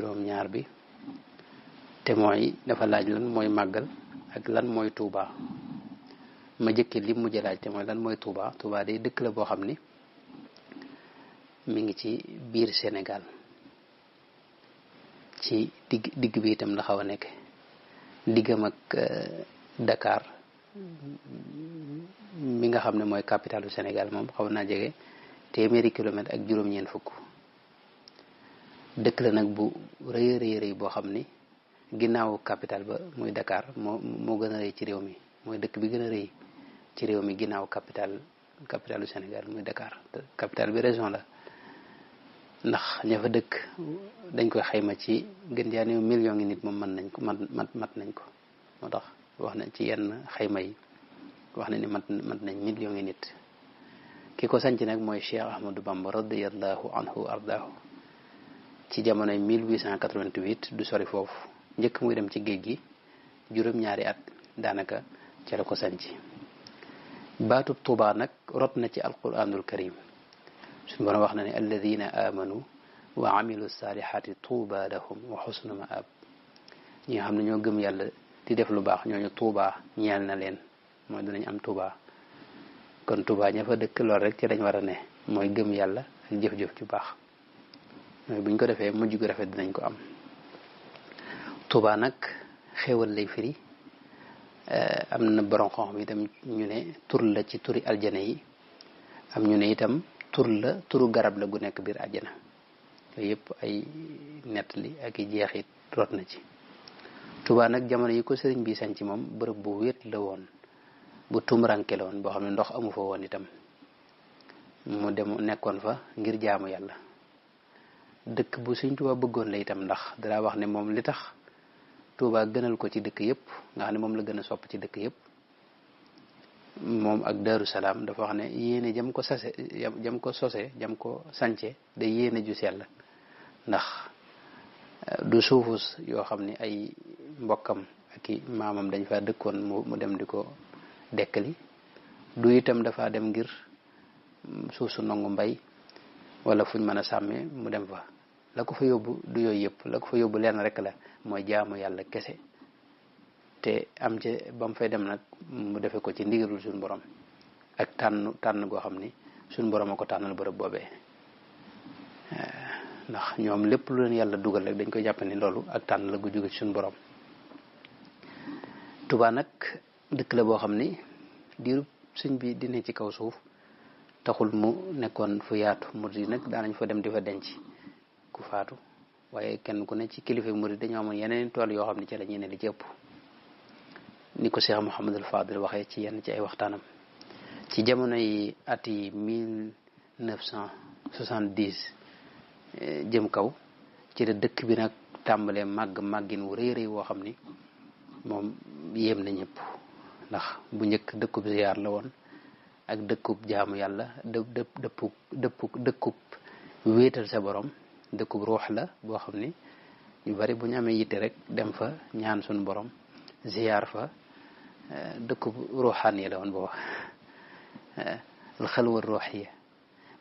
juróom ñaar bi te mooy dafa laaj lan mooy màggal ak lan mooy Touba. ma jëkkee li mujj laaj te mooy lan mooy Touba. Touba day dëkk la boo xam ni mi ngi ci biir Sénégal ci digg bi itam la xaw a nekk diggam ak Dakar mi nga xam ne mooy capitalu Sénégal moom xaw naa jege téeméeri kilomètre ak juróom-ñeent fukk. dëkk la nag bu rëy rëy boo xam ni ginnaaw capital ba muy Dakar moo gën a rëy ci réew mi, mooy dëkk bi gën a rëy ci réew mi ginnaaw capitalu Sénégal muy Dakar. capital bi région la ndax ña fa dëkk dañ koy xayma ci gën jaa néew million ngi nit moom mën nañ ko mat nañ ko. moo tax wax na ci yenn xayma yi wax na ni mat nañ million ngi nit. ki ko sanc nag mooy Cheikh Ahmadou Bamba radiyallahu anhu ardaahu ci jamonoy 1888 du sori foofu, njëkk muy dem ci géej gi juróom-ñaari at daanaka ca la ko sanc. baatub Tuubaa nag rot na ci alquranul karim. suñu borom wax na ne alladina amanu wa amilu salihati tuuba lahum wa xusnu maab. ñi nga xam ne ñoo gëm yàlla di def lu baax ñooñu Tuubaa ñeel na leen, mooy dinañ am Tuubaa. kon Tuubaa ña fa dëkk lool rek ci dañ war a ne, mooy gëm yàlla ak jëf-jëf ju baax. mooy buñ ko defee mujj gu rafet dinañ ko am. Tuubaa nag xéewal lay firi. am na borom xam-xam itam ñu ne tur la ci turi aljana yi, am ñu ne itam turu garab la gu nekk biir aljana. yooyu yëpp ay nettali ak i jeexit rot na ci. Tuubaa nag jamono yi ko sëriñ bi sañ ci moom bërëb bu wéet la woon, bu tumranke la woon, boo xam ne ndox amu fa woon itam. mu dem nekkoon fa ngir jaamu yàlla. dëkk bu Sëriñ Tuubaa bëggoon la itam, ndax dara wax ne moom li tax Tuubaa gënal ko ci dëkk yëpp, nga xam ne moom la gën a sopp ci dëkk yëpp, moom ak Daaru Salaam dafa wax ne yéene jam ko sance da yéene ju sell. ndax du suufus yoo xam ne ay mbokkam ak i maamam dañ fa dëkkoon mu dem di ko dekkali, du itam dafa dem ngir suuf su nangu mbay wala fuñ mën a sàmmee mu dem fa. la ko fa yóbbu du yooyu yëpp, la ko fa yóbbu lenn rek la, mooy jaamu yàlla kese. te am ci ba mu fay dem nag mu defe ko ci ndigalul suñu borom ak tànn goo xam ni suñu borom a ko tànnal bërëb boobee. ndax ñoom lépp lu leen yàlla dugal rek dañ koy jàpp ni loolu ak tànn la gu jóge ci suñu borom. Tuubaa nag dëkk la boo xam ni diiru sëñ bi dina ci kaw suuf taxul mu nekkoon fu yaatu. murid yi nag daanañ fa dem di fa denc ku faatu, waaye kenn ku ne ci kilifa murid dañoo amoon yeneen tool yoo xam ne ci la ñene li ci ëpp. ni ko Cheikh Mouhamadul Fadil waxee ci yenn ci ay waxtaanam ci jamono yi at yi 1970 jëm kaw ci la dëkk bi nag tàmbalee màggin wu rëy woo xam ni moom yéem na ñëpp. ndax bu njëkk dëkkub ziyaar la woon ak dëkkub jaamu yàlla dëkkub wéetal sa borom, dëkkub ruux la boo xam ni ñu bari bu ñu amee yitte rek dem fa ñaan suñu borom ziyaar fa. dëkkub ruuxaan yi la woon booba alxalwa ruuxiya.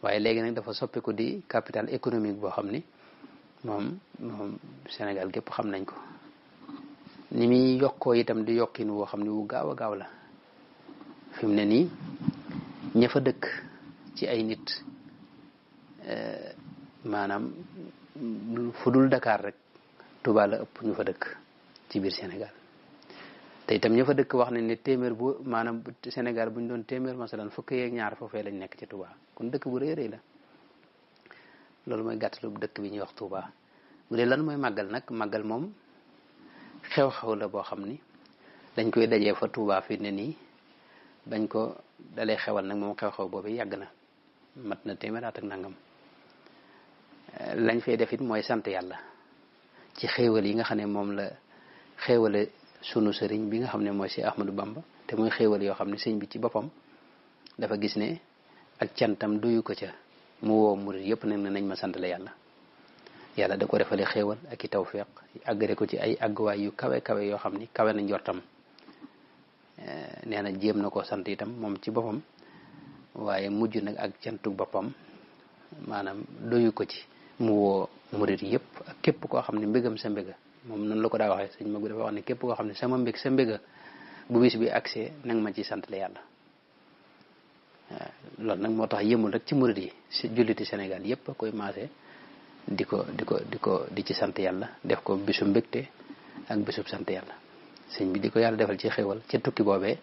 waaye léegi nag dafa soppiku di capital économique boo xam ni moom Sénégal gépp xam nañ ko. ni muy yokkoo itam di yokkin woo xam ni wu gaaw a gaaw la. fi mu ne nii ña fa dëkk ci ay nit maanaam fu dul Dakar rek Touba la ëpp ñu fa dëkk ci biir Sénégal. te itam ña fa dëkk wax nañ ne téeméer bu maanaam Sénégal bu ñu doon téeméer masalan fukk yeeg ñaar foofee lañ nekk ci Touba. kon dëkk bu rëy la. loolu mooy gàttalu dëkk bi ñuy wax Touba. bu dee lan mooy màggal nag, màggal moom xew-xew la boo xam ni dañ koy dajee fa Touba fi ne nii bañ ko dalee xewal nag moom xew-xew boobu yàgg na, mat na téeméer at ak nangam. lañ fay def it mooy sant yàlla ci xéewal yi nga xam ne moom la xéewale sunu sëriñ bi nga xam ne mooy si Ahmadou Bamba. te muy xéewal yoo xam ne sëñ bi ci boppam dafa gis ne ak cantam duyu ko ca, mu woo murid yëpp nag ne nañ ma sant la yàlla. yàlla da ko defale xéewal ak i tawfeex àggale ko ci ay àgguwaay yu kawe yoo xam ni kawe na njortam. nee na jéem na koo sant itam moom ci boppam, waaye mujj nag ak cantu boppam maanaam doyu ko ci, mu woo murit yëpp ak képp koo xam ne mbégam sa mbéga moom noonu la ko daa waxee sëñ mag bi dafa wax ne képp koo xam ne sama mbég sa mbéga bu bis bi accès nanga ma ci sant la yàlla loolu nag moo tax yëmul rek ci murit yi julliti Sénégal yëpp a koy maase di ci sant yàlla def ko bisu mbégte ak bisub sant yàlla sëñ bi di ko yàlla defal ci xéwal ci tukki boobee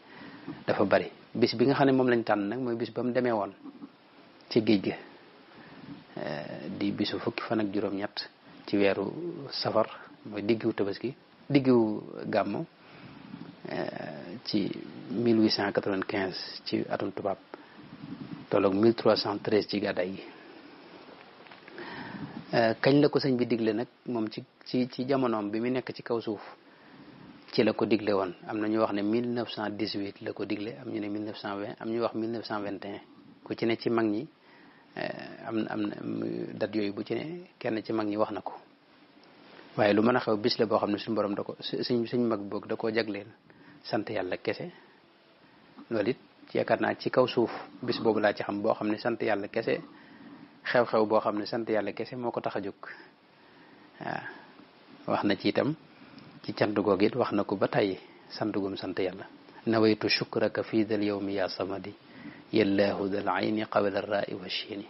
dafa bari bis bi nga xam ne moom lañ tànn nag mooy bis ba mu demee woon ci géej ga di bisu fukki fan ak juróom-ñett ci weeru safar mooy diggu tabaski diggu gàmmu ci 1895 ci atum tubaab tolloog 1313 ci gàddaay gi kañ la ko sëñ bi digle nag moom ci jamonoom bi mu nekk ci kaw suuf ci la ko digle woon am na ñu wax ne 1918 la ko digle am ñu ne 1920 am ñu wax 1921 ku ci ne ci mag ñi am na dat yooyu bu ci ne kenn ci mag ñi wax na ko waaye lu mën a xew bis la boo xam ne suñu borom da ko suñ mag boog da koo jagleel sant yàlla kese loolu it yaakaar naa ci kaw suuf bis boobu laa ci xam boo xam ne sant yàlla kese xew-xew boo xam ne sant yàlla kese moo ko tax a jóg waaw wax na ci itam ci cant googu it wax na ko ba tey sant gum sant yàlla nawaytu shukraka fii dal yawmi ya samadi yallaahu dal ayni qabla rai wa chiini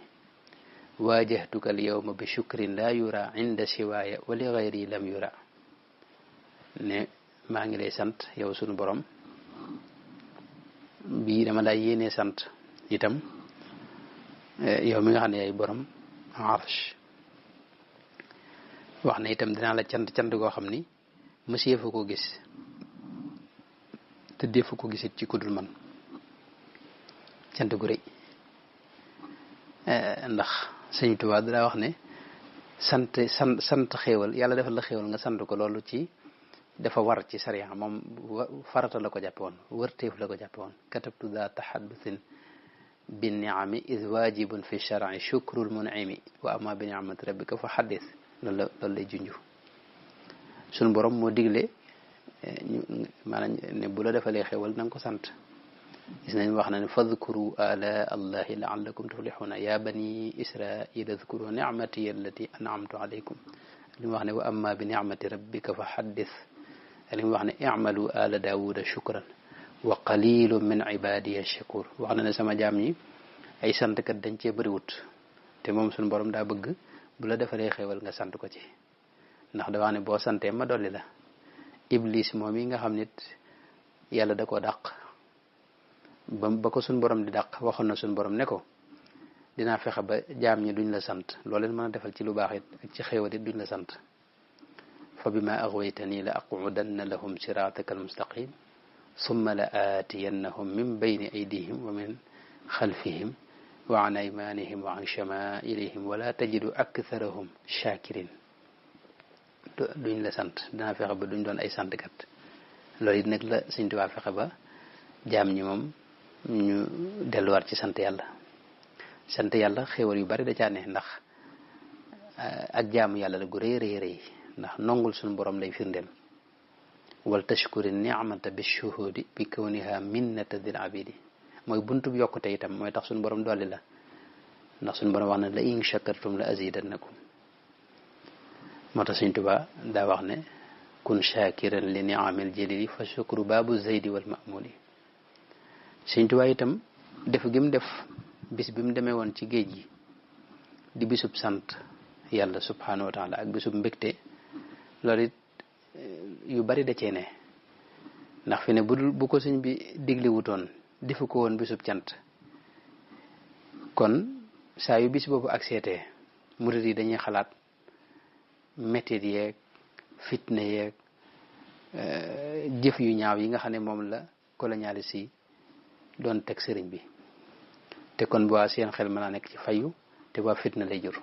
waajahtuka al yawma bi shukrin la yura inda siwaaya wa li gayri lam yura ne maa ngi lay sant yow sunu borom bii dama lay yéenee sant itam yow mi nga xam ne yaay borom arsh wax na itam dinaa la cant goo xam ni monsieur fa ko gis te defu ko gisit ci kudul man cant gu rëy ndax sëñ Tuubaa daa wax ne sant xéewal yàlla defal la xéewal nga sant ko loolu ci dafa war ci sariya moom farata la ko jàppe woon wërteef la ko jàppe woon katabtu daa taxaddusin bi niami id waajibun fi shar'i shukrul mun'imi wa amma bi ni'mati rabbika fa xaddis loolu lay junju suñu borom moo digle maanaam ne bu la defalee xéwal na nga ko sant gis nañ wax na ne fadkuru ala allahi laallakum tuflixuuna ya bani israila adkuru nicmati allati anamtu alaykum li mu wax ne wa amma bi nicmati rabbika fa xaddis li mu wax ne icmalu ala daawuda shukran wa qalilun min ibadiya shakur wax na ne sama jaam ñi ay santkat dañ cee bëriwut te moom suñu borom daa bëgg bu la defalee xéwal nga sant ko ci ndax da wax ne boo santee ma dolli la iblis moom yi nga xam nit yàlla da koo dàq ba ko suñ borom di dàq waxoon na suñ borom ne ko dinaa fexe ba jaam ñi duñ la sant loo leen mën a defal ci lu baax it ak ci xéewal it duñ la sant fa bima aghwaytani la aqudanna lahum sirataka almustaqim summa la aatiyannahum min bayni aydihim wa min xalfihim wa an aymanihim wa an shamailihim wala tajidu aktharahum shakirin duñ la sant dinaa fexe ba duñ doon ay santkat loolu it nag la Sëñ Tuubaa fexe ba jaam ñi moom ñu delluwaat ci sant yàlla xéewal yu bari da caa ne ndax ak jaamu yàlla la gu rëy rëy ndax nongul suñu borom lay firndeel wal tashkuri ni'mata bi shuhudi bi kawniha minnata dil abidi mooy buntub yokkute itam mooy tax suñu borom dolli la ndax suñu borom wax na la in shakartum la azidannakum moo tax Sëñ Tuubaa daa wax ne kun shakiran li ni'amil jalili fa shukru baabu zaydi wal ma'muli Sëñ Tuubaa itam def gi mu def bis bi mu demee woon ci géej gi di bisub sant yàlla subhanahu wa taala ak bisub mbégte loolu it yu bari da cee ne ndax fi ne bu ko sëñ bi digli wutoon defu ko woon bisub cant kon saa yu bis boobu ak seetee murit yi dañuy xalaat mettit yeeg fitna yeeg jëf yu ñaaw yi nga xam ne moom la colonialiste yi doon teg sëriñ bi te kon bu waa seen xel mën naa nekk ci fayu te waa fitna lay jur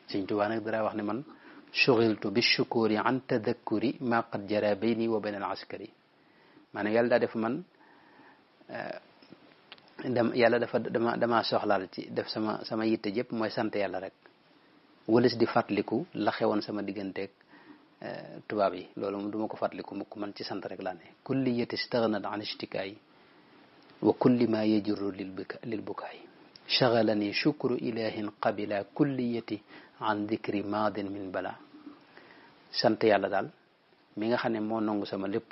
Sëñ Tuubaa nag dara wax ne man shughiltu bi shukuri an tadakkuri ma qad jara bayni wa bayna al askari maanaam yàlla daa def man yàlla dama soxlaal ci def sama yitte jëpp mooy sant yàlla rek walis di fàttaliku la xewoon sama digganteeg tubaab yi loolu duma ko fàttaliku mukk man ci sant rek laa ne kulliyati staghnat an ishtikaay wa kulli ma yajurru lil bukaay shaghalani shukru ilahin qabila kulliyati an dikri maadin min bala sant yàlla daal mi nga xam ne moo nangu sama lépp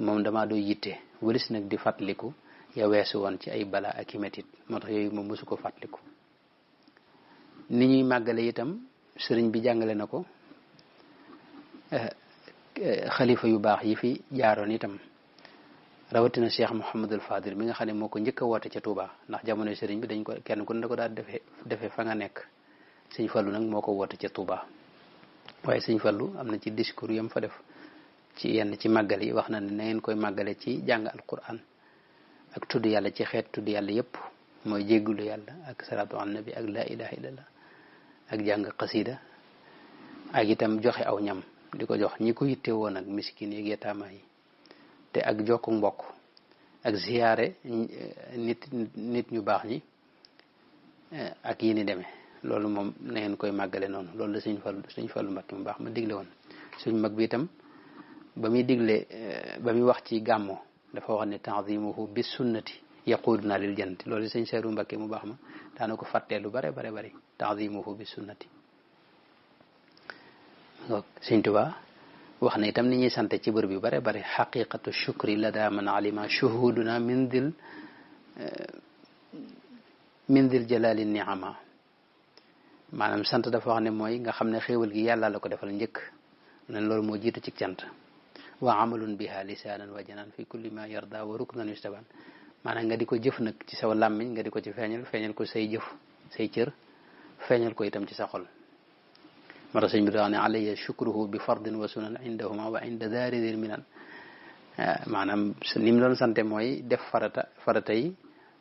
moom damaa doo yitte wëlis nag di fàttaliku ya weesu woon ci ay bala ak i metit moo tax yooyu moom mosu ko fàttaliku. ni ñuy màggale itam sëriñ bi jàngale na ko xalifa yu baax yi fi jaaroon itam rawatina Cheikh Mouhamadul Fadil mi nga xam ne moo ko njëkk a woote ca Touba ndax jamonoy sëriñ bi dañ ko kenn ku ne da ko daal defee fa nga nekk. sëñ Fallu nag moo ko woote ca Touba waaye sëñ Fallu am na ci discours yam fa def ci yenn ci màggal yi wax na ne na ngeen koy màggale ci jàng alquran ak tudd yàlla ci xeet tudd yàlla yépp mooy jéggulu yàlla ak salaatu ala nabi ak la ilaha illallah ak jàng xasida ak itam joxe aw ñam di ko jox ñi ko yitte woon ak miskin yeeg yataama yi te ak jokku mbokk ak ziyaare nit ñu baax ñi ak yi ni demee loolu moom na ngeen koy màggale noonu loolu la suñ Fallu Mbakke mu baax ma digle woon suñ mag bi itam ba muy digle ba muy wax ci gàmmo dafa wax ne ta'zimuhu bis sunnati yaquduna lil jannati loolu suñ Seeru Mbakke mu baax ma daana ko fàttee lu bare bari ta'zimuhu bis sunnati Sëñ Tuubaa wax na itam ni ñuy sante ci bërëb yu bare xaqiqatu shukri lada man alima shuhuduna min dil jalali ni'ama maanaam sant dafa wax ne mooy nga xam ne xéewal gi yàlla la ko defal njëkk nen loolu moo jiitu ci cant wa amalun biha lisaanan wa janaan fi kulli ma yarda wa ruknan yustaban maanaam nga di ko jëf nag ci saw làmmiñ nga di ko ci feeñal ko say jëf say cër feeñal ko itam ci sa xol moo tax sëñ bi daa wax ne alayya shukruhu bi fardin wa sunan indahuma wa inda daridil minan maanaam ni mu doon sante mooy def farata yi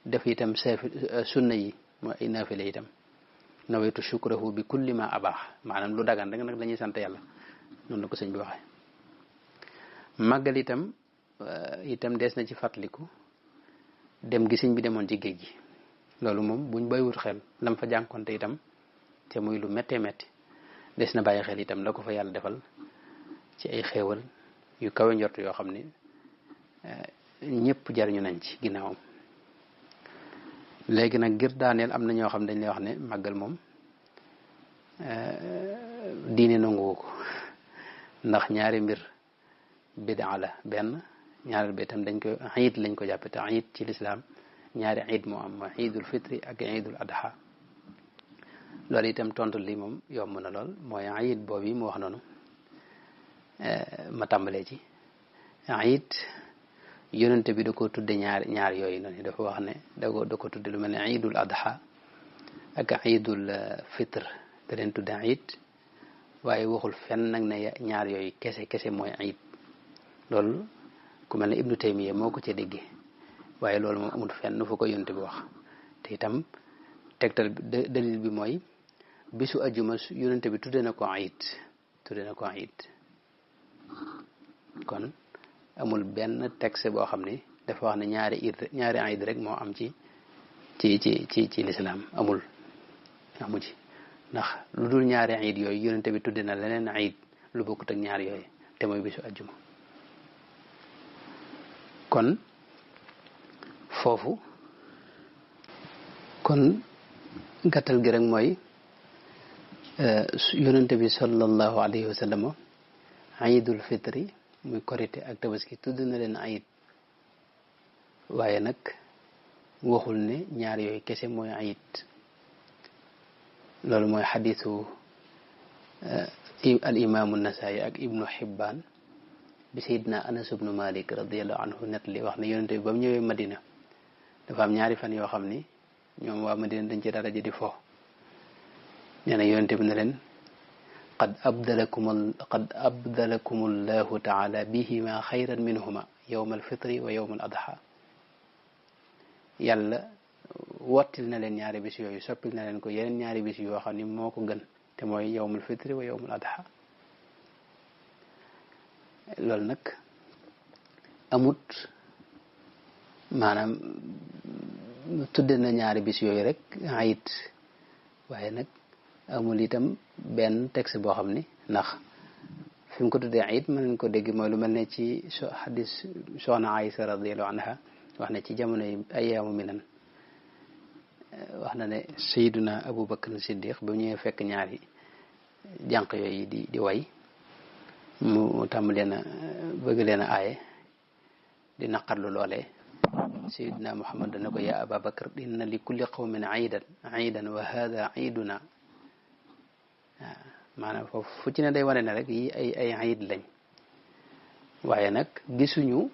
def itam sunna yi mooy ay naafile itam nawaytu shukrahu bi kulli ma abaax maanaam lu dagan rek nag la ñuy sant yàlla noonu la ko sëñ bi waxee. màggal itam des na ci fàttaliku dem gi sëñ bi demoon ci géej gi loolu moom buñ bàyyiwut xel lam fa jànkonte itam te muy lu méttee métti des na bàyyi xel itam la ko fa yàlla defal ci ay xéewal yu kawe njort yoo xam ne ñëpp jariñu nañ ci ginnaawam. léegi nag ngir daaneel am na ñoo xam dañ lay wax ne màggal moom diine nanguwu ko ndax ñaari mbir bidaa la benn ñaareel bi itam dañ ko iid lañ ko jàppe te iid ci lislaam ñaari iid moo am mooy iidul fitri ak iidul adha loolu itam tontu li moom yomb na lool mooy iid boobu yi mu wax noonu ma tàmbalee ci iid yonente bi da ko tudde ñaar yooyu noonu dafa wax ne da ko tudde lu mel ne iidul adha ak iidul fitre da leen tudde iid waaye waxul fenn nag ne ñaar yooyu kese mooy iid loolu ku mel ne ibnu taymiya moo ko ca déggee waaye loolu moom amul fenn fu ko yonente bi wax te itam tegtal dalil bi mooy bisu ajjuma yonente bi tudde na ko iid kon amul benn texte boo xam ne dafa wax ne ñaari iid rek moo am ci lislaam amu ci ndax lu dul ñaari iid yooyu yonente bi tudde na leneen iid lu bokkut ak ñaari yooyu te mooy bisu ajjuma kon foofu kon gàttal gi rek mooy yonente bi sallallahu alayhi wa sallam iidul fitri muy korite ak tabaski tudd na leen iid waaye nag waxul ne ñaar yooyu kese mooy iid loolu mooy xadiisu al imaamu nasaayi ak ibnu xibbaan bi sayidna anas ibnu malik radiallahu anhu net li wax ne yonente bi ba mu ñëwee madina dafa am ñaari fan yoo xam ni ñoom waa madina dañ ci daraja di fo nee na yonente bi ne leen qad abdalakum allahu taala bihima xayran minhuma yowma alfitri wa yowma al adha yàlla wottil na leen ñaari bis yooyu soppil na leen ko yeneen ñaari bis yoo xam ni moo ko gën te mooy yowma alfitri wa yowma al adha loolu nag amut maanaam tudde na ñaari bis yooyu rek ayit waaye nag amul itam benn texte boo xam ni ndax fi mu ko tuddee ayit mën nañ ko dégg mooy lu mel ne ci xadis soxna Aysa radiyallahu anha wax ne ci jamono yi ayyaamu minan wax na ne Sayyiduna Abu Bakr Siddiq ba ñëwee fekk ñaari jànq yooyu di way mu tàmm leen a bëgg leen a aaye di naqarlu loolee sayidina Muhammad dana ko yaa Aba Bakar inna li kulli qawmin iidan wa hada iiduna waaw maanaam foofu fu ci ne day wane ne rek yi ay iid lañ waaye nag gisuñu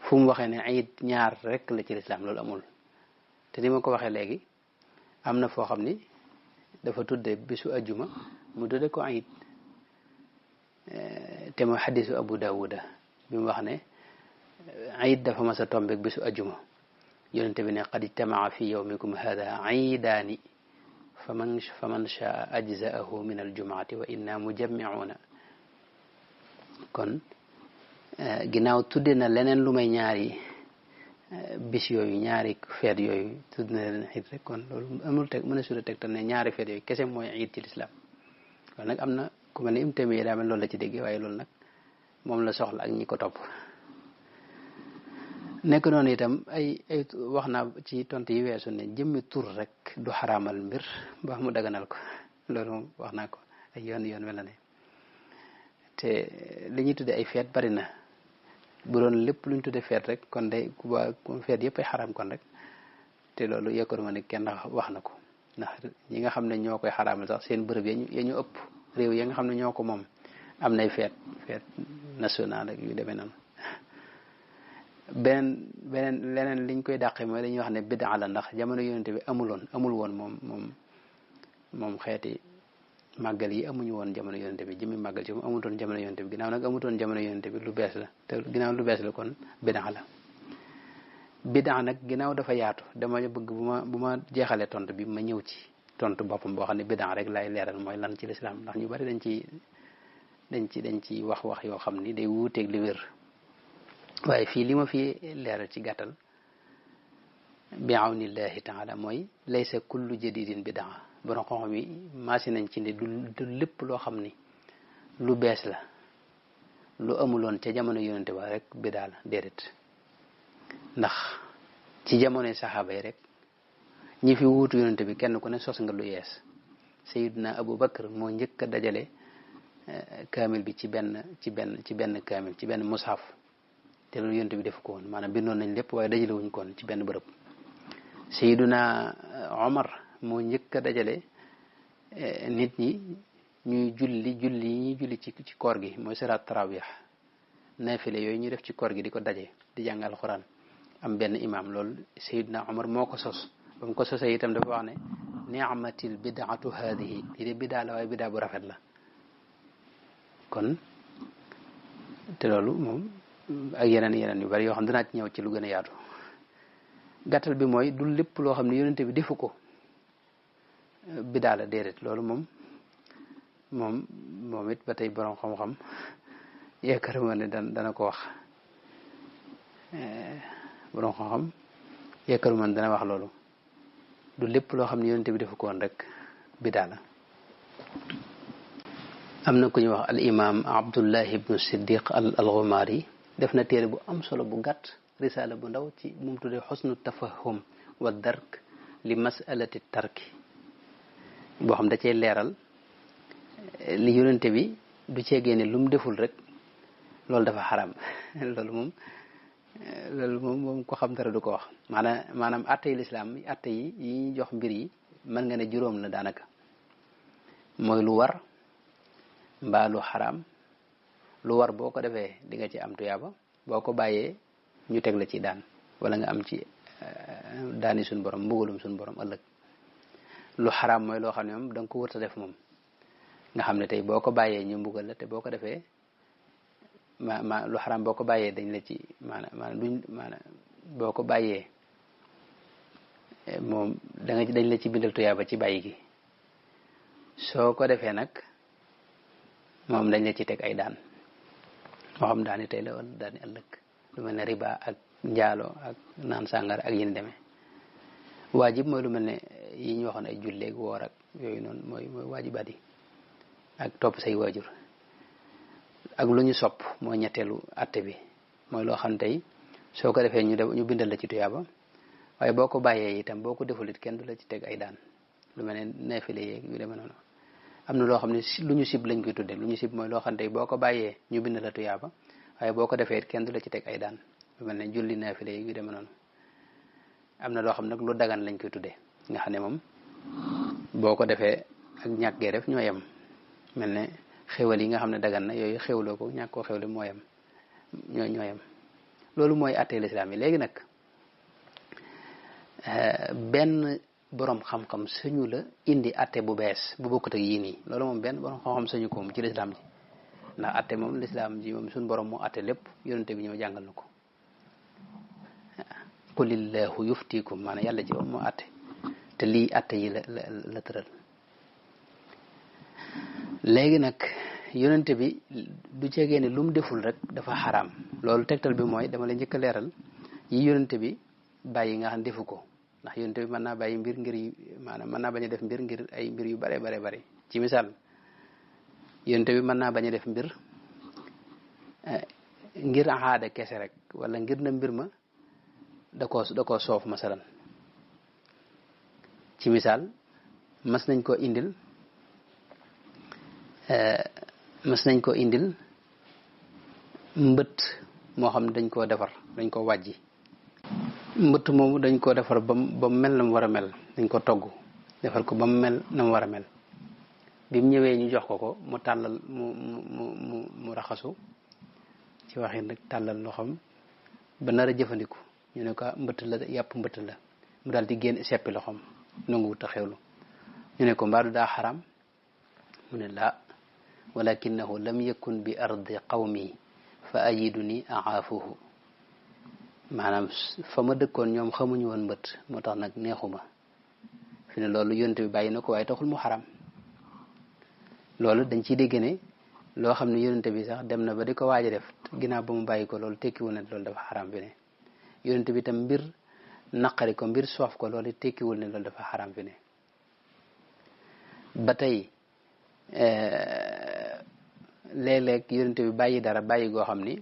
fu mu waxee ne iid ñaar rek la ci lislaam loolu amul te ni ma ko waxee léegi am na foo xam ni dafa tudde bisu ajjuma mu tudde ko iid te mooy xadisu Abu Dawuda bi mu wax ne iid dafa mas a tombeek bisu ajjuma yonente bi ne qad ijtamaa fi yawmikum hada iidaani faman shaa ajzaahu min aljumaati wa inna mujammiuuna kon ginnaaw tudde na leneen lu may ñaari bis yooyu ñaari feet yooyu tudd na leen iid rek kon loolu amul teg mën a suda teg tam ne ñaari feet yooyu kese mooy iid ci lislaam loolu nag am na ku mel ne Ibnu Taymiyya daa mel loolu la ci déggee waaye loolu nag moom la soxla ak ñi ko topp nekk noonu itam ay wax naa ci tontu yi weesu ne jëmmi tur rek du xaraamal mbir ba mu daganal ko loolu moom wax naa ko ay yoon mel na ne te li ñuy tudde ay feet bari na bu doon lépp luñ tudde feet rek kon day kuba feet yëpp ay xaraam kon rek te loolu yekkaruma ne kenn wax na ko ndax ñi nga xam ne ñoo koy xaraamal sax seen bërëb ya ñu ëpp réew ya nga xam ne ñoo ko moom am nay feet national ak yu demee noonu leneen liñ koy dàqe mooy dañuy wax ne bid'a la ndax jamono yonente bi amul woon moom xeeti màggal yi amuñu woon jamono yonente bi jëmmi màggal ci moom amutoon jamono yonente bi ginnaaw nag amutoon jamono yonente bi lu bees la te ginnaaw lu bees la kon bid'a la bid'a nag ginnaaw dafa yaatu dama bëgg bu ma jeexalee tontu bi ma ñëw ci tontu boppam boo xam ne bid'a rek lay leeral mooy lan ci lislaam ndax ñu bari dañ ci wax yoo xam ni day wuuteeg li wér waaye fii li ma fi leeral ci gàttal bi awnillahi taala mooy laysa kullu jadidin bid'a borom xam-xam yi maasi nañ ci ne du lépp loo xam ni lu bees la lu amuloon ca jamono yonente ba rek bid'a la déedéet ndax ci jamonoy saxaaba yi rek ñi fi wuutu yonente bi kenn ku ne sos nga lu yees sayidina Abu Bakar moo njëkk a dajale kaamil bi ci benn kaamil ci benn mushaf te loolu yonent bi def ko woon maanaam bindoon nañ lépp waaye dajale wuñ koon ci benn bërëb Sayyiduna Omar moo njëkk a dajale nit ñi ñuy julli yi ñuy julli ci koor gi mooy salaat tarawih naafile yooyu ñuy def ci koor gi di ko daje di jàng alxuraan am benn imam loolu Sayyiduna Omar moo ko sos ba mu ko sosee itam dafa wax ne ni'matil bid'atu haadihi lii de bid'a la waaye bid'a bu rafet la kon te loolu moom ak yeneen yu bari yoo xam dinaa ci ñëw ci lu gën a yaatu gàttal bi mooy du lépp loo xam ne yonente bi defu ko bidaa la déedéet loolu moom it ba tey borom xam-xam yaakaaruma ne dana ko wax borom xam-xam yaakaaruma ne dana wax loolu du lépp loo xam ne yonente bi defu ko woon rek bidaa la am na ku ñuy wax al imam Abdullahi ibnu Siddiq al Ghumari def na téere bu am solo bu gàtt risaala bu ndaw ci mu tuddee xusnu tafahum wa dark li masalati tarki boo xam da cee leeral li yonente bi du cee génne lu mu deful rek loolu dafa xaram loolu moom ko xam dara du ko wax maanaam atte yi lislaam atte yi ñu jox mbir yi mën nga ne juróom la daanaka mooy lu war mbaa lu xaraam lu war boo ko defee di nga ci am tuyaaba boo ko bàyyee ñu teg la ci daan wala nga am ci daani suñ borom mbugalum suñ borom ëllëg lu xaraam mooy loo xam ne moom da nga ko wërta def moom nga xam ne tey boo ko bàyyee ñu mbugal la te boo ko defee lu xaraam boo ko bàyyee dañ la ci boo ko bàyyee moom dañ la ci bindal tuyaaba ci bàyyi gi soo ko defee nag moom dañ la ci teg ay daan moo xam daani tey la wala daani ëllëg lu mel ne riba ak njaalo ak naan sàngara ak yin demee waajib mooy lu mel ne yi ñu waxoon ay julleeg woor ak yooyu noonu mooy waajibaat yi ak topp say waajur ak lu ñu sopp mooy ñetteelu atte bi mooy loo xam tey soo ko defee ñu bindal la ci tuyaaba waaye boo ko bàyyee itam boo ko deful it kenn du la ci teg ay daan lu mel ne neefile yeeg yu demee noonu am na loo xam ne lu ñu sib lañ koy tudde lu ñu sib mooy loo xam ne boo ko bàyyee ñu bind la tuyaaba waaye boo ko defee it kenn du la ci teg ay daan lu mel ne julli naafile yu demee noonu am na loo xam nag lu dagan lañ koy tuddee nga xam ne moom boo ko defee ak ñàkk gee def ñoo yem mel ne xéwal yi nga xam ne dagan na yooyu xéwloo ko ñàkk koo xéwle moo yem ñoo yem loolu mooy attee lislaam yi léegi nag benn borom xam-xam sañu la indi atte bu bees bu bokkut ak yii nii loolu moom benn borom xam-xam sañu ko moom ci lislaam ji ndax atte moom lislaam ji moom suñu borom moo atte lépp yonente bi ñëw jàngal na ko qulillahu yuftikum maanaam yàlla ji moom moo atte te lii atte yi la tëral léegi nag yonente bi du ceegee ne lu mu deful rek dafa xaraam loolu tegtal bi mooy dama la njëkk a leeral yi yonente bi bàyyi nga xam defu ko ndax yonente bi mën naa bàyyi mbir ngir maanaam mën naa bañ a def mbir ngir ay mbir yu bare ci misaal yonente bi mën naa bañ a def mbir ngir aada kese rek wala ngir na mbir ma da koo soof masalan ci misaal mas nañ ko indil mbët moo xam ne dañ koo defar dañ ko wàjji mbëtt moomu dañ koo defar ba mu mel na mu war a mel dañ ko togg defar ko ba mu mel na mu war a mel bi mu ñëwee ñu jox ko mu tàllal mu raxasu ci waxin rek tàllal loxoom ba nar a jëfandiku ñu ne ko mbëtt la yàpp mbëtt la mu daal di génn seppi loxoom nanguwut a xewlu ñu ne ko mbaadu daa xaram mu ne laa walakinahu lam yakun bi ardi qawmi fa ajiduni aafuhu maanaam fa ma dëkkoon ñoom xamuñu woon mbët moo tax nag neexuma fi ne loolu yonte bi bàyyi na ko waaye taxul mu xaram loolu dañ ciy dégg ne loo xam ne yonente bi sax dem na ba di ko waaj a def ginnaaw ba mu bàyyi ko loolu tekkiwul ne loolu dafa xaram fi ne yonente bi tam mbir naqari ko mbir soof ko loolu tekkiwul ne loolu dafa xaram fi ne ba tey léeg-léeg yonente bi bàyyi dara bàyyi goo xam ni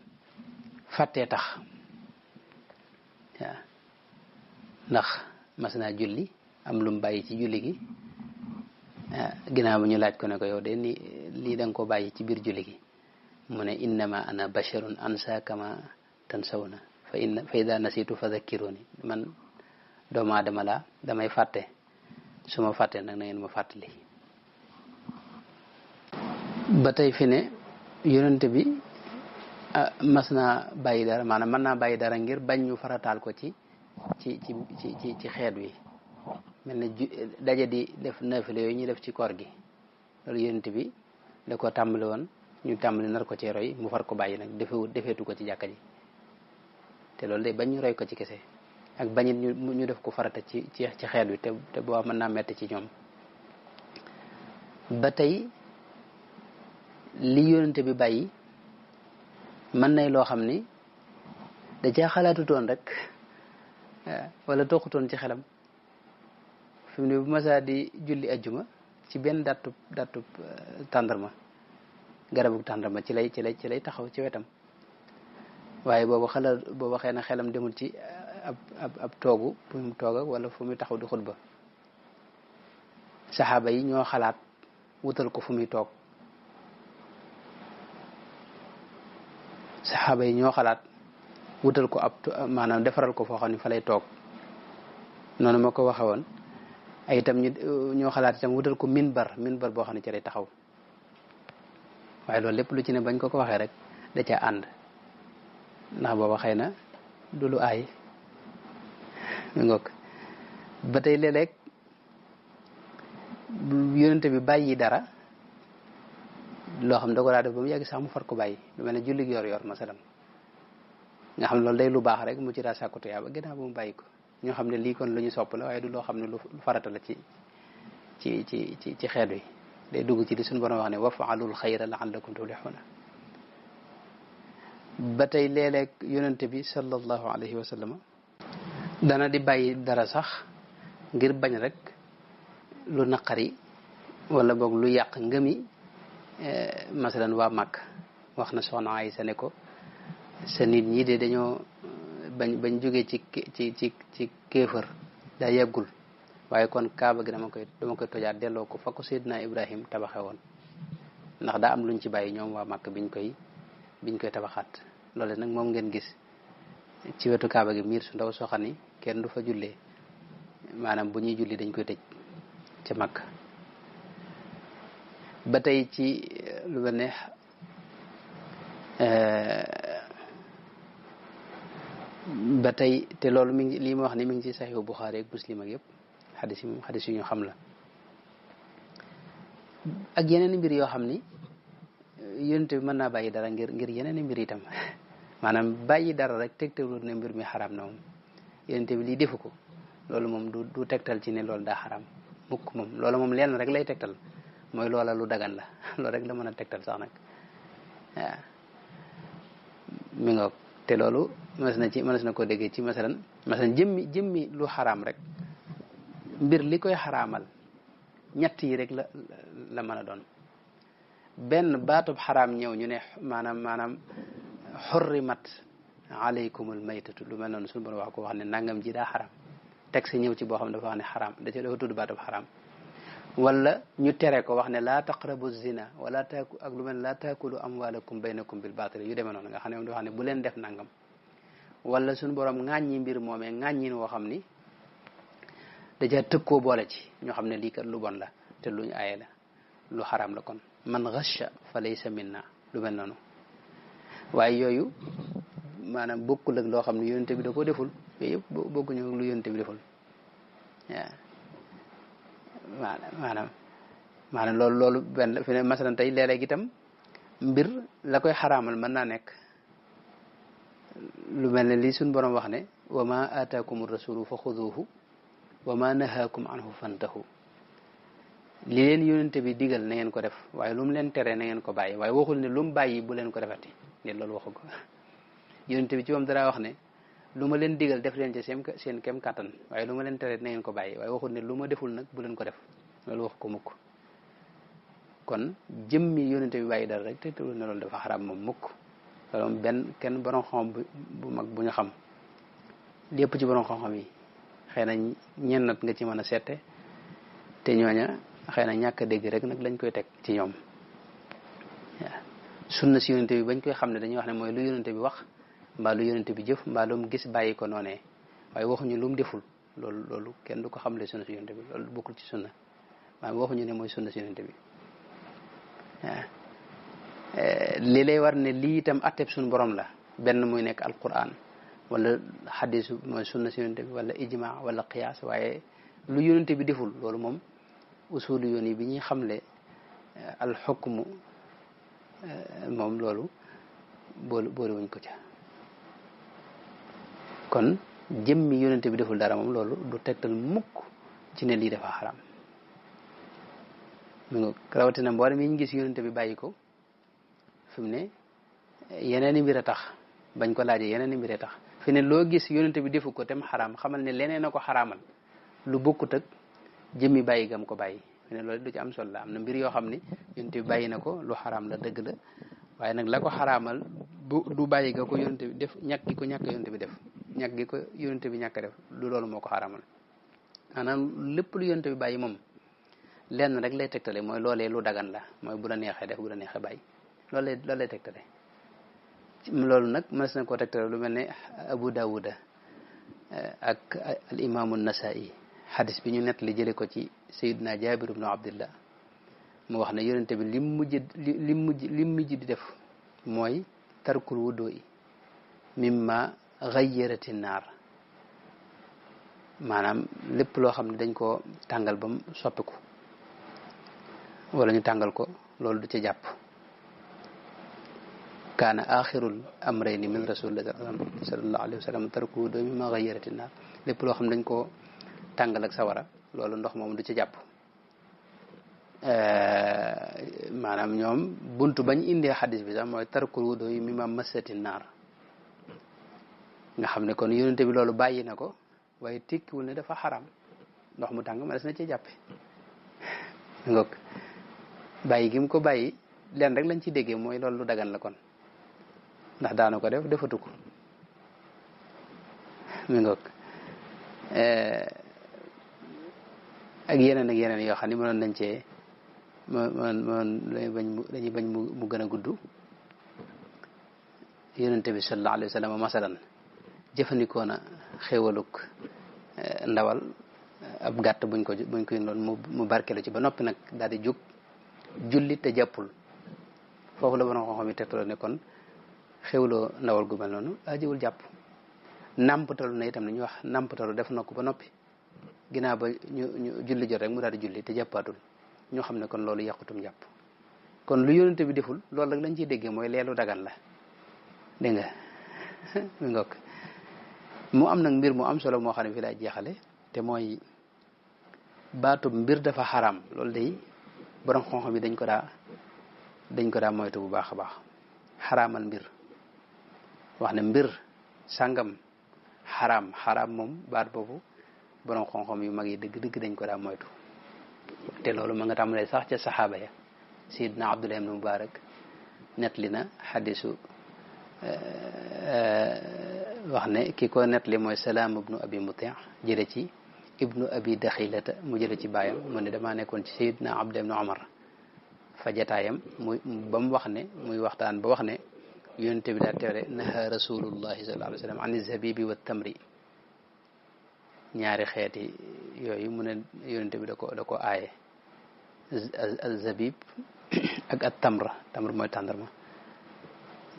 fàttee tax waaw ndax mas naa julli am lu mu bàyyi ci julli gi ginnaaw bi ñu laaj ko ne ko yow de lii da nga ko bàyyi ci biir julli gi mu ne innama ana basharun ansa kama tansawna fa ida nasitu fa dhakkiruni man doomu aadama laa damay fàtte su ma fàttee nag na ngeen ma fàttali ba tey fi ne yonente bi mas naa bàyyi dara maanaam mën naa bàyyi dara ngir bañ ñu farataal ko ci xeet wi mel ne daje di def naafile yooyu ñuy def ci koor gi loolu yonente bi da ko tàmbali woon ñu tàmbali nar ko ci roy mu far ko bàyyi nag defeetu ko ci jàkka ji te loolu day bañ ñu roy ko ci kese ak bañit ñu def ko farata ci xeet wi te boo mën naa metti ci ñoom ba tey li yonente bi bàyyi mën nay loo xam ni da caa xalaatutoon rek wala toqutoon ci xelam fi mu ne bu masaa di julli ajjuma ci benn dattub tàndarma garabu tàndarma ci lay taxaw ci wetam waaye boobu xëy na xelam demul ci ab toogu fu mu toog wala fu muy taxaw di xutba saxaaba yi ñoo xalaat wutal ko fu muy toog saxaaba yi ñoo xalaat wutal ko maanaam defaral ko foo xam ne fa lay toog noonu ma ko waxe woon ay itam ñoo xalaat itam wutal ko minbar boo xam ne ci lay taxaw waaye loolu lépp lu ci ne bañ ko waxee rek da ca ànd ndax booba xëy na du lu aay mi ngoog ba tey léeg-léeg yonente bi bàyyi dara loo xam da ko daa def ba mu yàgg sax mu far ko bàyyi lu mel ne julli yor masalan nga xam ne loolu day lu baax rek mu ci daa sàkku tuyaaba ginnaaw ba mu bàyyi ko ñoo xam ne lii kon lu ñu sopp la waaye du loo xam ne lu farata la ci xeet wi day dugg ci li suñu borom wax ne wafaalul xayra laallakum tuflixuuna ba tey léeg-léeg yonente bi sallallahu alayhi wa sallam dana di bàyyi dara sax ngir bañ rek lu naqari wala boog lu yàq ngëmi masalan waa Màkk wax na soxna Aysa ne ko sa nit ñi de dañoo bañ jógee ci kéefër daa yàggul waaye kon kaaba gi dama koy tojaat delloo ko fa ko Seydina Ibrahim tabaxe woon ndax daa am luñ ci bàyyi ñoom waa Màkk biñ koy tabaxaat loolu nag moom ngeen gis ci wetu kaaba gi miir su ndaw soo xam ni kenn du fa jullee maanaam bu ñuy julli dañ koy tëj ca Màkk ba tey ci lu mel ne ba tey te loolu mi ngi lii ma wax ni mi ngi ci Saxiixu Buxaari ak Muslim ak yëpp xadis yu ñu xam la ak yeneen mbir yoo xam ni yonent bi mën naa bàyyi dara ngir yeneen mbir itam maanaam bàyyi dara rek tegtalul ne mbir mi xaraam na moom yonent bi lii defu ko loolu moom du tegtal ci ne loolu daa xaraam mukk moom loolu moom lenn rek lay tegtal mooy loola lu dagan la loolu rek la mën a tegtal sax nag waaw mi ngoog te loolu mënees na ko déggee ci masalan jëmmi lu xaraam rek mbir li koy xaraamal ñett yi rek la mën a doon benn baatub xaraam ñëw ñu ne maanaam xurrimat alaykumul maytatu lu mel noonu suñu borom wax ko wax ne nangam ji daa xaraam texte ñëw ci boo xam ne dafa wax ne xaraam dafa tudd baatub xaraam wala ñu tere ko wax ne laa taqrabu zina wala ak lu mel ne laa taakulu amwalakum baynakum bil baatil yu demee noonu nga xam ne moom dafa wax ne bu leen def nangam wala suñu borom ŋàññi mbir moomee ŋàññin woo xam ni dajaa tëkkoo boole ci ñoo xam ne lii kat lu bon la te luñu aaye la lu xaraam la kon man ghasha fa laysa minna lu mel noonu waaye yooyu maanaam bokkul ak loo xam ne yonente bi da ko deful yooyu yëpp bokkuñu lu yonente bi deful waaw maanaam loolu benn fi ne masalan tey léeg-léeg itam mbir la koy xaraamal mën naa nekk lu mel ne lii suñ borom wax ne wa ma ataakum rasulu fa xuduhu wa ma nahaakum anhu fantahu li leen yonente bi digal na ngeen ko def waaye lu mu leen tere na ngeen ko bàyyi waaye waxul ne lu mu bàyyi bu leen ko defati ne loolu waxu ko yonente bi ci moom dara wax ne lu ma leen digal def leen ci seen kem kàttan waaye lu ma leen tere na ngeen ko bàyyi waaye waxul ne lu ma deful nag bu leen ko def loolu wax ko mukk kon jëmmi yonente bi bàyyi dara rek te teewul ne loolu dafa xaraam moom mukk loolu moom benn kenn borom xam bu mag bu ñu xam lépp ci borom xam-xam yi xëy na ñennat nga ci mën a seete te ñooña xëy na ñàkk a dégg rek nag lañ koy teg ci ñoom waaw sunna si yonente bi bañ koy xam ne dañuy wax ne mooy lu yonente bi wax mbaa lu yonente bi jëf mbaa lu mu gis bàyyi ko noonee waaye waxuñu lu mu deful loolu kenn du ko xamle sunna si yonente bi loolu bokkul ci sunna waaye waxuñu ne mooy sunna si yonente bi waaw li lay war ne lii itam atteb suñu borom la benn muy nekk alquran wala xadisu mooy sunna si yonente bi wala ijma wala qiyaas waaye lu yonente bi deful loolu moom usulu yoon yi bi ñuy xamle alxukmu moom loolu boole wuñ ko ca kon jëmmi yonente bi deful dara moom loolu du tegtal mukk ci ne lii dafa xaram mi nga rawatina mboolem yi ñu gis yonente bi bàyyi ko fi mu ne yeneen i mbir a tax bañ ko laajee yeneen i mbir a tax fi ne loo gis yonente bi defu ko tem xaraam xamal ne leneen a ko xaraamal lu bokkut ak jëmmi bàyyi gam ko bàyyi fi ne loolu du ci am solo la am na mbir yoo xam ne yonente bi bàyyi na ko lu xaraam la dëgg la waaye nag la ko xaraamal du bàyyi ga ko yonente bi def ñàkk gi ko ñàkk yonente bi def ñàkk gi ko yonente bi ñàkk def lu loolu moo ko xaraamal maanaam lépp lu yonente bi bàyyi moom lenn rek lay tegtale mooy loolee lu dagan la mooy bu la neexee def bu la neexee bàyyi loolu lay tegtale loolu nag mënees na koo tegtale lu mel ne Abu Dawuda ak al imaamu Nasaa'i xadis bi ñu nett li jële ko ci Sayyidina Jaabir ibnu Abdillah mu wax ne yonente bi lim mujj di def mooy tarkul wuddoo yi mimma gayyarati naar maanaam lépp loo xam ne dañ koo tàngal ba mu soppiku wala ñu tàngal ko loolu du ca jàpp kaana axirul amrayni min rasulillah sallallahu alayhi wa sallam tarku wuddoo mimma gayyarati naar lépp loo xam ne dañ koo tàngal ak sawara loolu ndox moom du ca jàpp maanaam ñoom buntu bañ indee xadis bi sax mooy tarkul wuddoo yi mimma massati naar nga xam ne kon yonente bi loolu bàyyi na ko waaye tekkiwul ne dafa xaram ndox mu tàng ma des na ci jàppe ngok bàyyi gi mu ko bàyyi leen rek lañ ci déggee mooy loolu lu dagan la kon ndax daana ko def defatu ko mi ngok ak yeneen yoo xam ne mënoon nañ cee dañuy bañ mu gën a gudd. yonente bi sallallahu alayhi wa sallam masalan jëfandikoo na xéewaluk ndawal ab gàtt buñ koy noonu mu barkeelu ci ba noppi nag daal di jug julli te jàppul. foofu la borom xam-xam yi tegtaloo ne kon xéwloo ndawal gu mel noonu ajiwul jàpp. nàmpatalu na itam ñu wax nàmpatalu def na ko ba noppi ginnaaw ba ñu julli jot rek mu daal di julli te jàppaatul ñu xam ne kon loolu yàqutum jàpp. kon lu yonente bi deful loolu rek lañ ciy déggee mooy leelu dagan la dégg nga mi ngokk mu am nag mbir mu am solo moo xam ne fii laay jeexale te mooy baatub mbir dafa xaram loolu day borom xam-xam yi dañ ko daa moytu bu baax a baax. xaraamal mbir wax ne mbir sàngam xaraam moom baat boobu borom xam-xam yu mag yi dëgg dañ ko daa moytu. te loolu ma nga tàmbalee sax ca saxaaba ya. Sayyidna Abdullah ibn Mubarak nettali na xadisu wax ne ki ko nettali mooy Salaam ibnu Abi Muti' jële ci ibnu Abi Daxilata mu jële ci baayam mu ne damaa nekkoon ci Sayyidna Abdullah ibn Umar fa jataayam ba mu wax ne muy waxtaan ba wax ne yonente bi daa teewle naha rasulullahi sallallahu alayhi wa sallam an zabibi wa tamri ñaari xeeti yooyu mu ne yonente bi da ko aaye zabib ak at tamr mooy tàndarma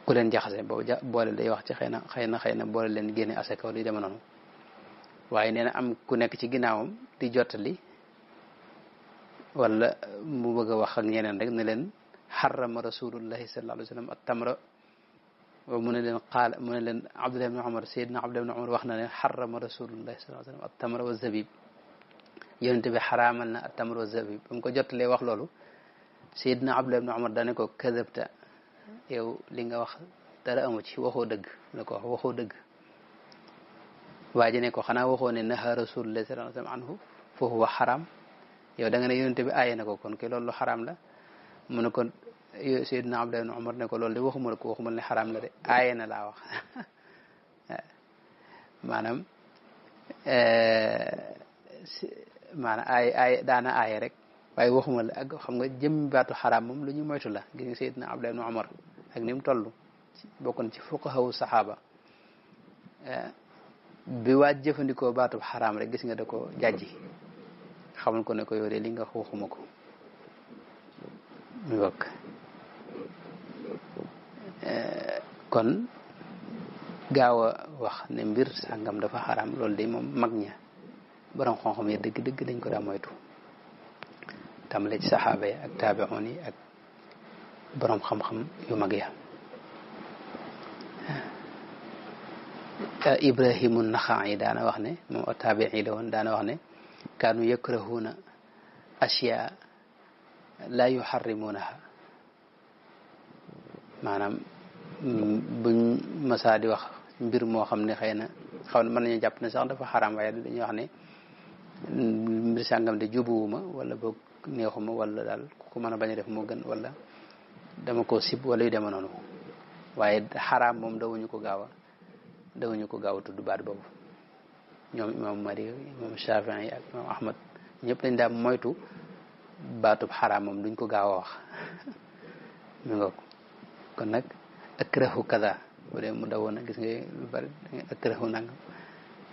ku leen jaxase boobu boole day wax ci xëy na boole leen génne asaka wala yu deme noonu waaye nee na am ku nekk ci ginnaawam di jottali wala mu bëgg a wax ak ñeneen rek ne leen xarama rasulullahi sallallahu alayhi wa sallam at tamra mu ne leen Abdullah ibn Umar Seydina Abdullah ibn Umar wax na ne xarama rasulullahi sallallahu alayhi wa sallam at tamra wa zabib yonente bi xaraamal na at tamra wa zabib ba mu ko jottalee wax loolu Seydina Abdullah ibn Umar dane ko kadabta yow li nga wax dara amu ci waxoo dëgg la ko wax waxoo dëgg waa ji ne ko xanaa waxoo ne naha rasulullahi sallallahu alayhi wa sallam anhu fa huwa xaraam yow da nga ne yonente bi aaye na ko kon kay loolu lu xaraam la mu ne ko Seydina Abdullah ibn Umar ne ko loolu de waxuma ne xaraam la de aaye na laa wax maanaam aaye daana aaye rek waaye waxuma la ak xam nga jëm baatu xaraam moom lu ñu moytu la gis nga Seydina Abdullah ibn Umar ak ni mu toll bokkoon ci fuqahawu saxaaba bi waaj jëfandikoo baatu xaraam rek gis nga da ko jàjji xamal ko ne ko yow de li nga waxuma ko mu bokk kon gaaw a wax ne mbir sàngam dafa xaraam loolu de moom mag ña borom xam-xam yi dëgg dañ ko daa moytu tàmbale ci saxaaba yi ak taabi'un yi ak borom xam-xam yu mag ya. Ibrahimu Naxa'i daana wax ne moom taabi'i la woon daana wax ne kaanu yakrahuuna ashyaa laa yuharrimuunaha maanaam buñ masaa di wax mbir moo xam ne xëy na mën nañu jàpp ne sax dafa xaraam waaye dañuy wax ne mbir sàngam de jubuwuma wala boog neexuma wala daal ku ko mën a bañ a def moo gën wala dama ko sib wala yu deme noonu waaye xaraam moom dawuñu ko gaaw a tudd baat boobu ñoom imam Malik imam Shafi'i yi ak imam Ahmad ñëpp dañ daa moytu baatub xaraam moom duñ ko gaaw a wax mi nga kon nag akrahu kaza bu dee mu dawoon a gis nga lu bari akrahu nangam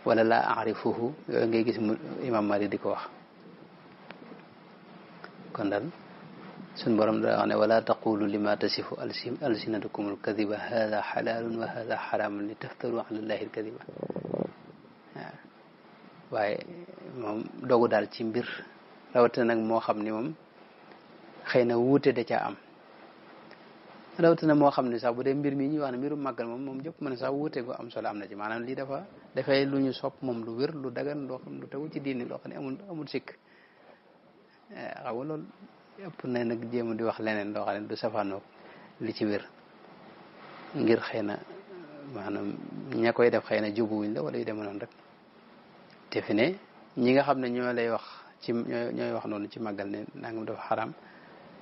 wala laa arifuhu yooyu ngay gis imam Malik di ko wax kon daal suñ borom da wax ne wala taqulu lima tasifu alsinatukum alkadiba hada xalaalun wa hada xaraamun li taftaru ala allahi alkadiba waaye moom dogu daal ci mbir rawatina nag moo xam ni moom xëy na wuute da caa am rawatina moo xam ne sax bu dee mbir mi ñuy wax ne mbirum màggal moom jëpp mën sax wuute gu am solo am na ci maanaam lii dafay lu ñu sopp moom lu wér lu dagan loo xam lu tegu ci diini loo xam ne amul sikk xam nga loolu ëpp na nag jéem di wax leneen loo xam ne du safaanoog li ci wér ngir xëy na maanaam ña koy def xëy na jubuwuñ la wala yu demee noonu rek te fi ne ñi nga xam ne ñoo lay wax ci ñooy wax noonu ci màggal ne nangam dafa xaraam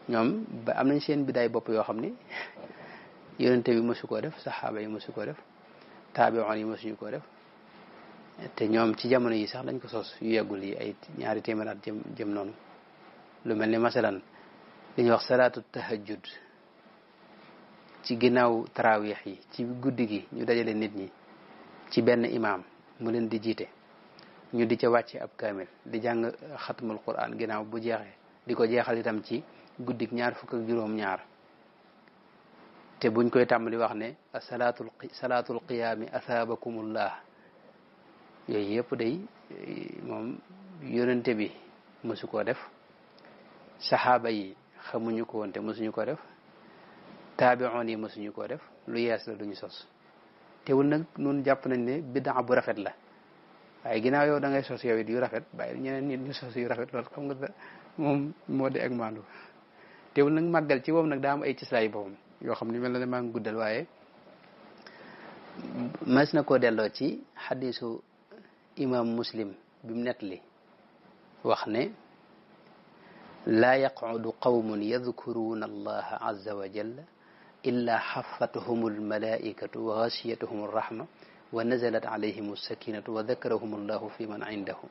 ñoom ba am nañ seen bidaay bopp yoo xam ni yonente bi mësu koo def saxaaba yi mësu koo def taabi'un yi mësuñu koo def te ñoom ci jamono yi sax lañ ko sos yu yeggul yi ay ñaari téeméeraat jëm noonu lu mel ni masalan li ñuy wax salaatu tahajjud ci ginnaaw tarawih yi ci guddi gi ñu dajale nit ñi ci benn imaam mu leen di jiite ñu di ca wàcce ab kaamil di jàng xatmul quran ginnaaw bu jeexee di ko jeexal itam ci guddik ñaar fukk ak juróom ñaar te buñ koy tàmbali wax ne salaatul qiyaami asaabakumullah yooyu yëpp day moom yonente bi mësu koo def saxaaba yi xamuñu ko woon te mësuñu ko def taabi'oon yi mësuñu koo def lu yees la duñu sos teewul nag nun jàpp nañ ne biddaa bu rafet la waaye ginnaaw yow da ngay sos yow it yu rafet bàyyi ñeneen nit ñu sos yu rafet loolu xam nga moom moo di ak maandu teewul nag màggal ci moom nag daa am ay cislaay boppam yoo xam ni mel na ne maa ngi guddal waaye mas na koo delloo ci xadisu imam muslim bi mu nettali wax ne laa yaqudu qawmun yadkuruuna allaha azza wa jalla illa xafathum almalaikatu wa ghashiyatuhum arrahma wa nazalat alayhim alsakinatu wa dakarahum allahu fi man indahu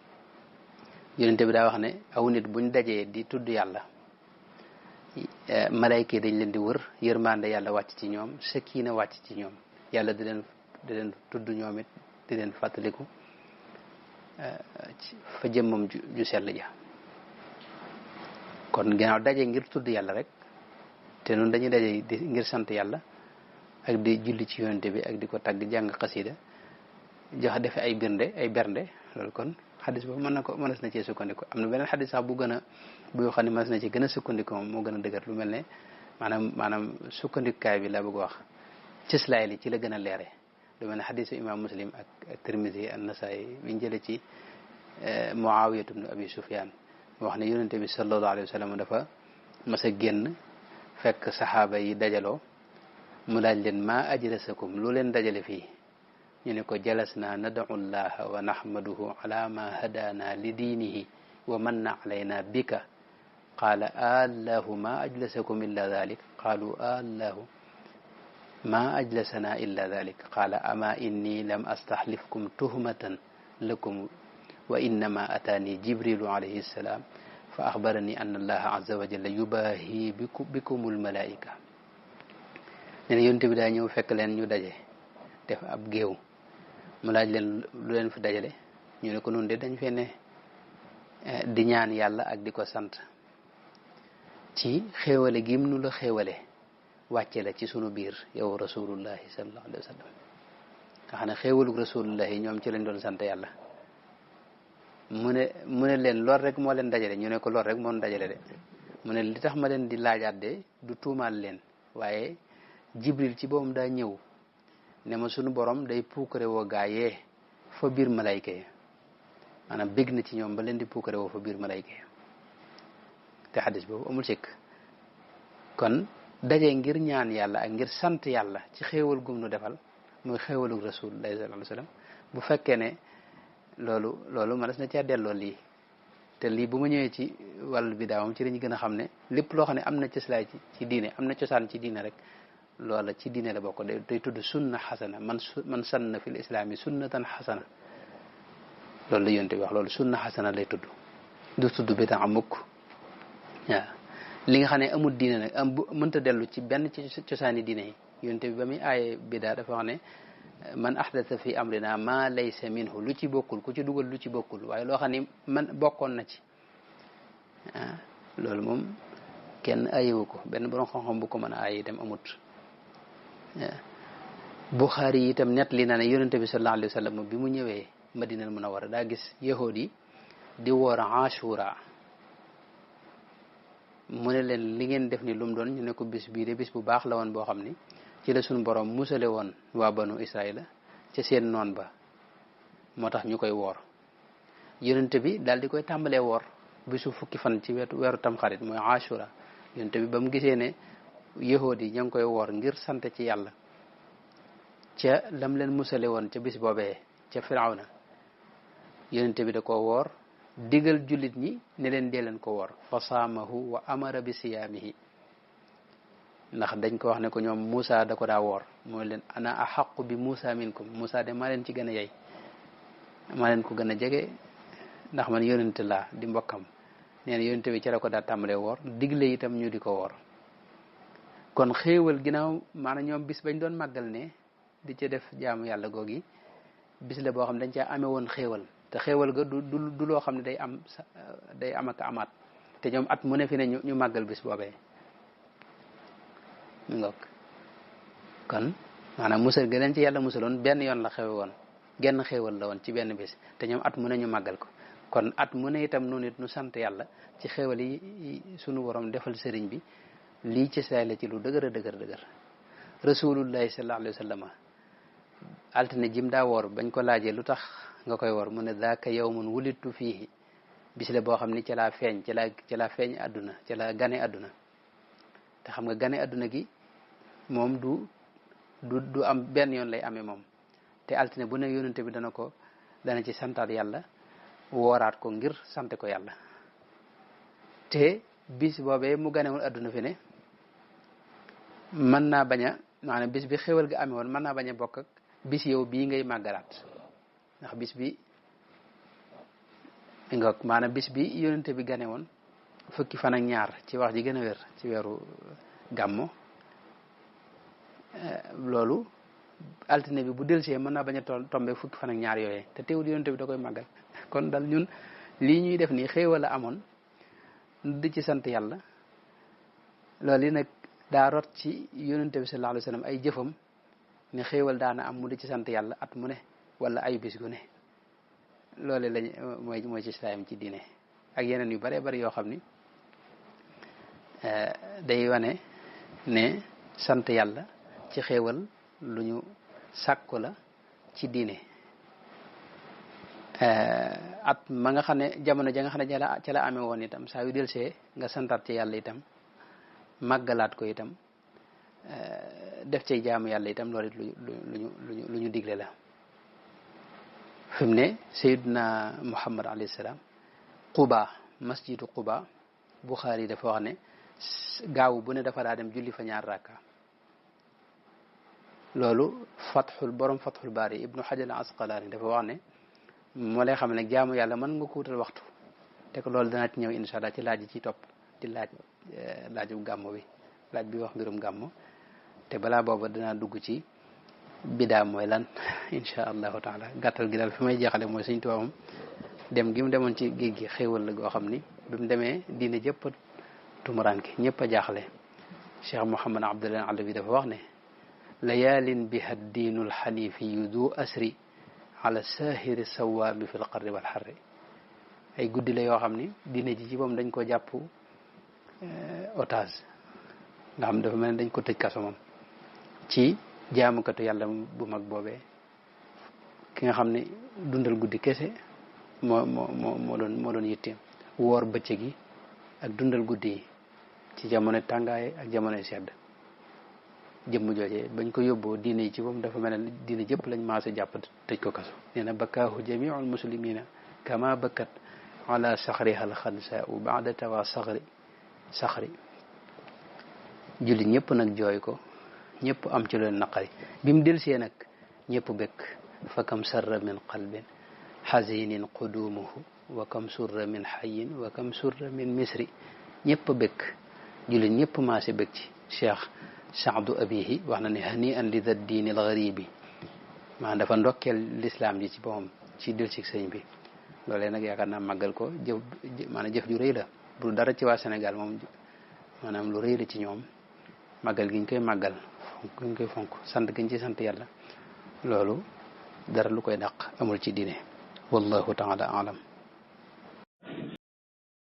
yonente bi daa wax ne aw nit buñ dajee di tudd yàlla malayka yi dañ leen di wër yërmande yàlla wàcc ci ñoom sakina wàcc ci ñoom yàlla di leen tudd ñoom it di leen fàttaliku fa jëmmam ju sell ja kon ginnaaw daje ngir tudd yàlla rek te nun dañuy daje ngir sant yàlla ak di julli ci yonente bi ak di ko tagg jàng xasida jox defe ay bernde loolu kon xadis boobu mënees na cee sukkandiku am na beneen xadis sax bu xam ne mënees na ci gën a sukkandiku moom moo gën a dëgër lu mel ne maanaam sukkandikukaay bi la bëgg wax cëslaay li ci la gën a leere lu mel ne xadisu imam muslim ak tirmisi an nasaayi biñ jële ci muawiyatu bnu abi sufyan mu wax ne yonente bi sallallahu alayhi wa sallam dafa mas a génn fekk saxaaba yi dajaloo mu laaj leen maa ajlasakum lu leen dajale fii ñu ne ko jalasna nad'u llaha wa nahmaduhu ala ma hadana li diinihi wa manna alayna bika qaala allahu ma ajlasakum illa dhalik qaalu allahu ma ajlasana illa dhalik qaala ama inni lam astahlifkum tuhmatan lakum wa innama ataani jibrilu alayhi salam fa axbarani anna allaha azza wa jalla yubahi bikumul malaika nee na yonent bi daa ñëw fekk leen ñu daje def ab géew mu laaj leen lu leen fi dajale ñu ne ko noonu de dañ fee ne di ñaan yàlla ak di ko sant ci xéewale gim nu la xéewale wàcce la ci sunu biir yow rasulullahi sallallahu alayhi wa sallam nga xam ne xéewalug rasulullahi ñoom ci lañ doon sant yàlla mu ne leen lool rek moo leen dajale ñu ne ko lool rek moo dajale de mu ne li tax ma leen di laajaat de du tuumaal leen waaye jibril ci boppam daa ñëw ne ma sunu borom day puukare woo gaayee fa biir malayka yi maanaam bég na ci ñoom ba leen di puukare woo fa biir malayka yi te xadis boobu amul sikk kon daje ngir ñaan yàlla ak ngir sant yàlla ci xéewal gum nu defal muy xéewalug rasulullahi sallallahu alayhi wasallam bu fekkee ne loolu ma des na cee delloo lii te lii bu ma ñëwee ci wàllu bi daawam ci lañu gën a xam ne lépp loo xam ne am na cëslaay ci diine am na cosaan ci diine rek loola ci diine la bokk day tudd sunna xasana man sanna fil islaami sunnatan xasana loolu la yonte bi wax loolu sunna xasana lay tudd du tudd bidaa mukk waaw li nga xam ne amul diine nag mënta dellu ci benn ci cosaani diine yi yonte bi ba muy aaye bidaa dafa wax ne man ahdatha fi amrina ma laysa minhu lu ci bokkul ku ci dugal lu ci bokkul waaye loo xam ne man bokkoon na ci loolu moom kenn ayewu ko benn borom xam-xam bu ko mën a aye itam amut Buxaari yi itam net li na ne yonente bi sallallahu alayhi wa sallam bi mu ñëwee Madina Munawwara daa gis yahood yi di woor Ashura mu ne leen li ngeen def ni lu mu doon ñu ne ko bis bii de bis bu baax la woon boo xam ni ci la suñu borom musale woon waa banu Israila ca seen noon ba moo tax ñu koy woor yonente bi daal di koy tàmbalee woor bisu fukki fan ci weeru tamxarit mooy Ashura yonente bi ba mu gisee ne yahood yi ña ngi koy woor ngir sant ci yàlla ca lam leen musale woon ca bis boobee ca Firawna yonente bi da ko woor digal jullit ñi ne leen dee leen ko woor fa saamahu wa amara bi siyaamihi ndax dañ ko wax ne ko ñoom Moussa da ko daa woor mooy leen ana ahaqu bi Moussa minkum Moussa de maa leen ci gën a yey maa leen ko gën a jege ndax man yonente laa di mbokkam nee na yonente bi ci la ko daa tàmbalee woor digle itam ñu di ko woor kon xéewal ginnaaw maanaam ñoom bis bañ doon màggal ne di ci def jaamu yàlla googi bis la boo xam ne dañ caa amee woon xéewal te xéewal ga du loo xam ne day am ak amaat te ñoom at mu ne fi ne ñu màggal bis boobee ñu ngoog kon maanaam musal gi leen ci yàlla musaloon benn yoon la xewe woon genn xéewal la woon ci benn bis te ñoom at mu ne ñu màggal ko kon at mu ne itam noonu it nu sant yàlla ci xéewal yi sunu borom defal sëriñ bi lii ci saay la ci lu dëgër a dëgër rasulullahi sallallahu alayhi wa sallam altine jim daa woor bañ ko laajee lu tax nga koy woor mu ne daaka yawmun wulidtu fiihi bis la boo xam ni ci laa feeñ ci laa feeñ àdduna ci laa gane àdduna te xam nga gane àdduna gi moom du am benn yoon lay amee moom te altine bu ne yonente bi dana ci santaat yàlla wooraat ko ngir sante ko yàlla te bis boobee mu ganewul àdduna fi ne mën naa bañ a maanaam bis bi xéwal ga amee woon mën naa bañ a bokk ak bis yow bii ngay màggalaat ndax bis bi nga maanaam bis bi yonente bi gane woon fukki fan ak ñaar ci wax ji gën a wér ci weeru gàmmo loolu altine bi bu delsee mën naa bañ a tombe fukki fan ak ñaar yooyee te teewul yonente bi da koy màggal kon dal ñun lii ñuy def nii xéewal a amoon di ci sant yàlla loolu yi nag daa rot ci yonente bi sallallahu alayhi wa sallam ay jëfam ne xéewal daana am mu di ci sant yàlla at mu ne wala ay bis gu ne loolu lañ mooy ci islaam ci diine ak yeneen yu bare bari yoo xam ni day wane ne sant yàlla ci xéewal lu ñu sàkku la ci diine at ma nga xam ne jamono ja nga xam ne ca la amee woon itam saa yu delsee nga santaat ci yàlla itam màggalaat ko itam def ci jaamu yàlla itam loolu it lu ñu digle la fi mu ne Seydina Muhammad alayhi salaam Quba masjidu Quba Buxaari dafa wax ne gaaw bu ne dafa daa dem julli fa ñaar rakka loolu borom Fathul Baari Ibnu Hajar al-Asqalaani dafa wax ne moo lay xam ne jaamu yàlla mën nga ko wutal waxtu te ko loolu danaa ci ñëw incha allah ci laaj yi ci topp ci laaju gàmmo bi laaj bi wax mbirum gàmmo te balaa booba danaa dugg ci bidaa mooy lan incha allahu taala gàttal gi daal fi may jeexale mooy Sëñ Tuubaa moom dem gi mu demoon ci géej gi xéewal la goo xam ni bi mu demee diine jëpp tumuranke ñëpp a jaaxle Cheikh Mouhamad Abdullah Alawi dafa wax ne layaalin biha diinul xanifiyu du asri ala sahiri sawaabi fi lqarri walxarri ay guddi la yoo xam ni diine ji ci moom dañ ko jàpp otage nga xam dafa mel ne dañ ko tëj kaso moom ci jaamukatu yàlla bu mag boobee ki nga xam ne dundal guddi kese moo doon yitteem woor bëccëg yi ak dundal guddi yi ci jamono tàngaay ak jamono sedd jëmm jooje bañ ko yóbboo diine yi ci moom dafa mel ne diine jëpp lañ maase jàpp tëj ko kaso nee na bakkaahu jamiul muslimina kama bakkat ala saxriha alxansaau baada tawa saxri julli ñëpp nag jooy ko ñëpp am ci leen naqari bi mu delsee nag ñëpp bekk fa kam sarra min qalbin xasinin qudumuhu wa kam surra min xayin wa kam surra min misri ñëpp bekk julli ñëpp maase bekk ci cheikh saadu abihi wax na ne hani an li da diini al garibi maanaam dafa ndokkeel l'islam ji ci boppam ci delsi sëñ bi loolee nag yaakaar naa màggal ko jëf ju rëy la bu dara ci waa Sénégal moom maanaam lu rëy la ci ñoom màggal gi ñu koy màggal fonk gi ñu koy fonk sant gi ñu ci sant yàlla loolu dara lu koy dàq amul ci diine wallahu taala alam